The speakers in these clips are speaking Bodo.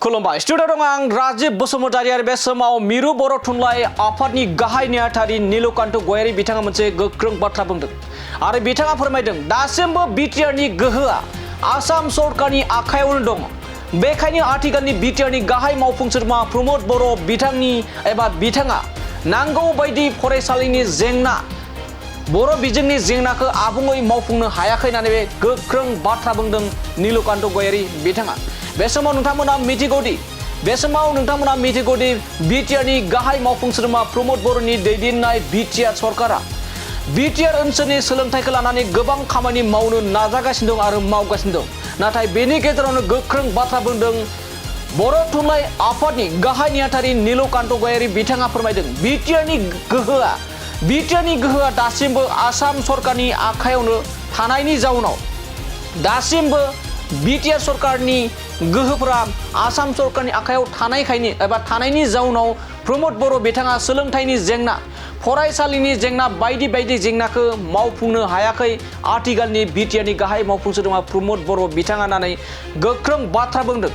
खुलुमबाय स्टुडिअ दं आं राजीब बसुमतारी आरो बे समाव मिरु बर' थुनलाइ आफादनि गाहाय नेहाथारि नीलकान्त गयारी बिथाङा मोनसे गोख्रों बाथ्रा बुंदों आरो बिथाङा फोरमायदों दासिमबो बिटिआरनि गोहोआ आसाम सरकारनि आखायावनो दं। बेखायनो आथिखालनि बिटिआरनि गाहाय मावफुं सोद्रोमा प्रमद बर' बिथाङा नांगौ बायदि फरायसालिनि जेंना बर' बिजोंनि जेंनाखौ आबुङै मावफुंनो हायाखै होननानै बे गोख्रों बाथ्रा बुंदों नीलकान्त गयारी बिथाङा। बे समाव नोंथांमोना मिथिगौदि बिटिआरनि गाहाय मावफुं सोद्रोमा प्रमद बर'नि दैदेननाय बिटिआर सरकारा बिटिआर ओनसोलनि सोलोंथाइखौ लानानै गोबां खामानि मावनो नाजागासिनो दं आरो मावगासिनो दं। नाथाय बेनि गेजेरावनो गोख्रों बाथ्रा बुंदों बर' थुनलाइ आफादनि गाहाय नेहाथारि नीलकान्त गयारी बिथाङा फोरमायदों बिटिआरनि गोहोआ दासिमबो आसाम सरकारनि आखायावनो थानायनि जाउनाव दासिमबो बिटिआर सरकारनि गोहोफोरा आसाम सरकारनि आखायाव थानायनि जाउनाव प्रमद बर' बिथाङा सोलोंथाइनि जेंना फरायसालिनि जेंना बायदि जेंनाखौ मावफुंनो हायाखै आथिखालनि बिटिआरनि गाहाय मावफुं सोद्रोमा प्रमद बर' बिथाङा होननानै गोख्रों बाथ्रा बुंदों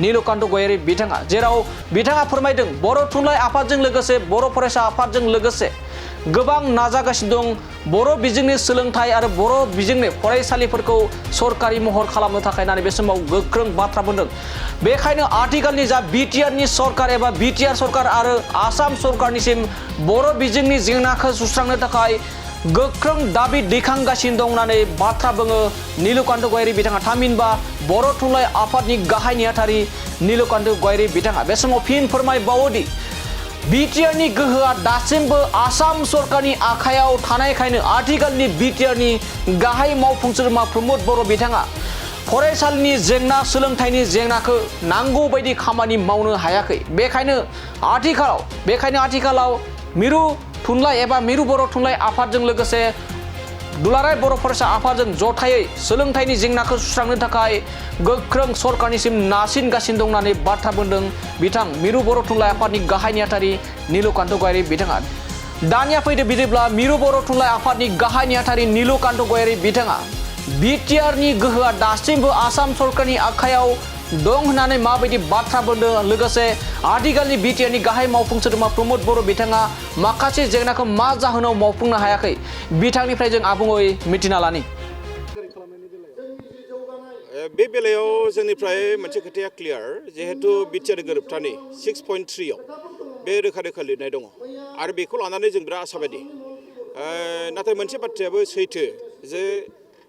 नीलकान्त गयारी बिथाङा। जेराव बिथाङा फोरमायदों बर' थुनलाइ आफादजों लोगोसे बर' फरायसा आफादजों लोगोसे गोबां नाजागासिनो दं बर' बिजोंनि सोलोंथाइ आरो बर' बिजोंनि फरायसालिफोरखौ सरकारि महर खालामनो थाखाय होननानै बे समाव गोख्रों बाथ्रा बुंदों। बेखायनो आथिखालनि जा बिटिआरनि सरकार एबा बिटिआर सरकार आरो आसाम सरकारनिसिम बर' बिजोंनि जेंनाखौ सुस्रांनो थाखाय गोख्रों दाबि दैखांगासिनो दं होननानै बाथ्रा बुङो नीलकान्त गयारी बिथाङा। थामहिनबा बर' थुनलाइ आफादनि गाहाय नेहाथारि नीलकान्त गयारी बिथाङा बे समाव फिन फोरमायबावोदि बिटिआरनि गोहोआ दासिमबो आसाम सरकारनि आखायाव थानायखायनो आथिखालनि बिटिआरनि गाहाय मावफुं सोद्रोमा प्रमद बर' बिथाङा फरायसालिनि जेंना सोलोंथाइनि जेंनाखौ नांगौ बायदि खामानि मावनो हायाखै। बेखायनो आथिखालाव मिरु बर' थुनलाइ आफादजों लोगोसे दुलाराय बर' फरायसा आफादजों जथायै सोलोंथाइनि जेंनाखौ सुस्रांनो थाखाय गोख्रों सरकारनिसिम नारसिनगासिनो दं होननानै बाथ्रा बुंदों बिथां मिरु बर' थुनलाइ आफादनि गाहाय नेहाथारि नीलकान्त गयारी बिथाङा। दानिया फैदो बिदिब्ला मिरु बर' थुनलाइ आफादनि गाहाय नेहाथारि नीलकान्त गयारी बिथाङा बिटिआरनि गोहोआ दासिमबो आसाम सरकारनि आखायाव दं होननानै माबायदि बाथ्रा बुंदों लोगोसे आथिखालनि बिटिआरनि गाहाय मावफुं सोद्रोमा प्रमद बर' बिथाङा माखासे जेंनाखौ मा जाहोनाव मावफुंनो हायाखै बिथांनिफ्राय जों आबुङै मिथिना लानि। बे बेलायाव जोंनिफ्राय मोनसे खोथाया क्लियार जिहेतु बिटिआर गोरोबथानि 6.3 बे रोखा लिरनाय दङ आरो बेखौ लानानै जों बिराद आसाबादि। नाथाय मोनसे बाथ्रायाबो सैथो जे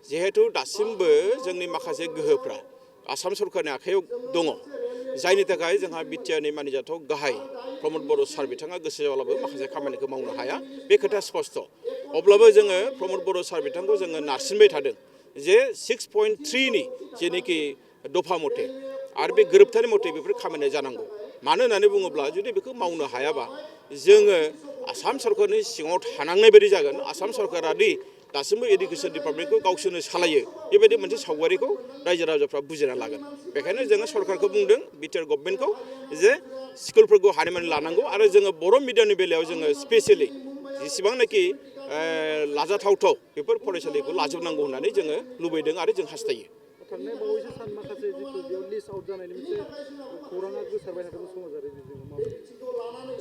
जिहेतु दासिमबो जोंनि माखासे गोहोफ्रा आसाम सरकारनि आखायाव दङ जायनि थाखाय जोंहा बिटिआरनि मानिजाथाव गाहाय प्रमद बर' सार बिथाङा गोसो जाब्लाबो माखासे खामानिखौ मावनो हाया बे खोथाया स्पष्ट। अब्लाबो जोङो प्रमद बर' सार बिथांखौ जोङो नारसिनबाय थादों जे 6.3 जेनोखि दफा मथे आरो बे गोरोबथानि मथे बेफोर खामानिया जानांगौ। मानो होननानै बुङोब्ला जुदि बेखौ मावनो हायाबा जोङो आसाम सरकारनि सिङाव थानांनाय बायदि जागोन। आसाम सरकारा दासिमबो एडुकेसन डिपार्टमेन्टखौ गावसोरनो सालायो बेबायदि मोनसे सावगारिखौ रायजो राजाफ्रा बुजिना लागोन। बेखायनो जोङो सरकारखौ बुंदों बिटिआर गभर्नमेन्टखौ जे स्कुलफोरखौ हानायमानि लानांगौ आरो जोङो बर' मिडियामनि बेलायाव जोङो स्पेसियेलि जेसेबांनाखि लाजाथावथाव बेफोर फरायसालिखौ लाजोबनांगौ होननानै जोङो लुबैदों आरो जों हास्थायो। थांनाय बावैसो सान माखासे जिथु बेयाव लिस्ट आउट जानायनि मोनसे खौराङा गोसारबाय थादों समाजारि बिजोङाव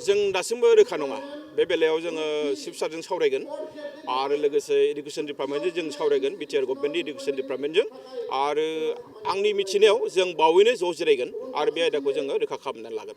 जों दासिमबो रोखा नङा। बे बेलायाव जोङो चिफ सारजों सावरायगोन आरो लोगोसे एडुकेसन डिपार्टमेन्टजों जों सावरायगोन बिटिआर गभर्नमेन्टनि एडुकेसन डिपार्टमेन्टजों आरो आंनि मिथिनायाव जों बावैनो ज' जिरायगोन आरो बे आयदाखौ जोङो रोखा खालामनानै लागोन।